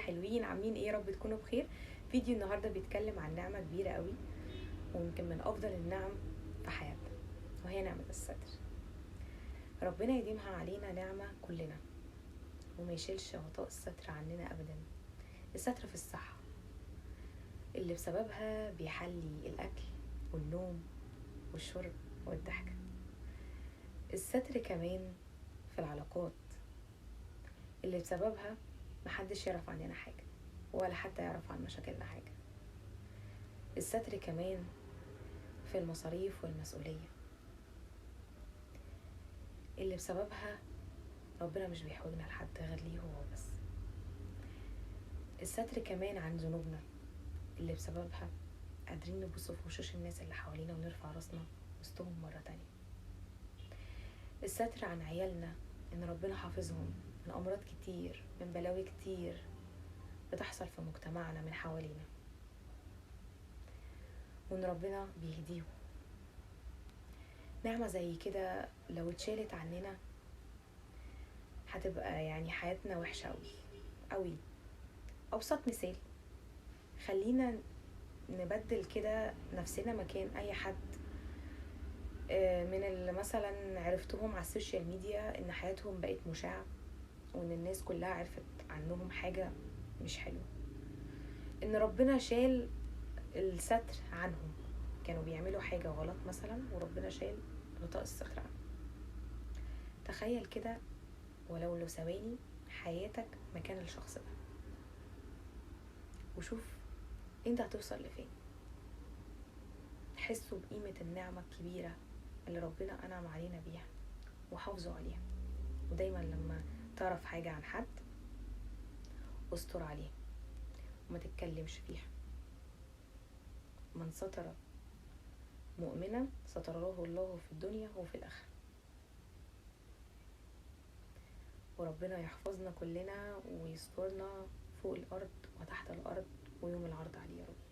حلوين، عاملين ايه؟ يا رب تكونوا بخير. فيديو النهارده بيتكلم عن نعمه كبيرة قوي، ويمكن من افضل النعم في حياتنا، وهي نعمه الستر. ربنا يديمها علينا نعمه كلنا، وما يشيلش غطاء الستر عننا ابدا. الستر في الصحة اللي بسببها بيحلي الاكل والنوم والشرب والضحكه. الستر كمان في العلاقات اللي بسببها محدش يعرف عننا حاجة، ولا حتى يعرف عن مشاكلنا حاجة. الستر كمان في المصاريف والمسؤولية اللي بسببها ربنا مش بيحوجنا لحد غير ليه هو بس. الستر كمان عن ذنوبنا اللي بسببها قادرين نبص في وشوش الناس اللي حوالينا ونرفع راسنا وسطهم مرة تانية. الستر عن عيالنا، ان ربنا حافظهم من امراض كتير، من بلاوي كتير بتحصل في مجتمعنا من حوالينا، وان ربنا بيهديهم. نعمة زي كده لو اتشالت عننا هتبقى يعني حياتنا وحشة قوي قوي. ابسط مثال، خلينا نبدل كده نفسنا مكان اي حد من اللي مثلا عرفتهم على ال social media ان حياتهم بقت مشاعة، وان الناس كلها عرفت عنهم حاجة مش حلوة، ان ربنا شال الستر عنهم، كانوا بيعملوا حاجة غلط مثلا وربنا شال غطاء الستر عنهم. تخيل كده ولو لثواني حياتك مكان الشخص ده، وشوف انت هتوصل لفين. حسوا بقيمة النعمة الكبيرة اللي ربنا أنعم علينا بيها، وحافظوا عليها. ودايما لما تعرف حاجة عن حد استر عليها وما تتكلمش فيها. من ستر مؤمنا ستره الله في الدنيا وفي الآخرة. وربنا يحفظنا كلنا ويسترنا فوق الأرض وتحت الأرض ويوم العرض عليه يا رب.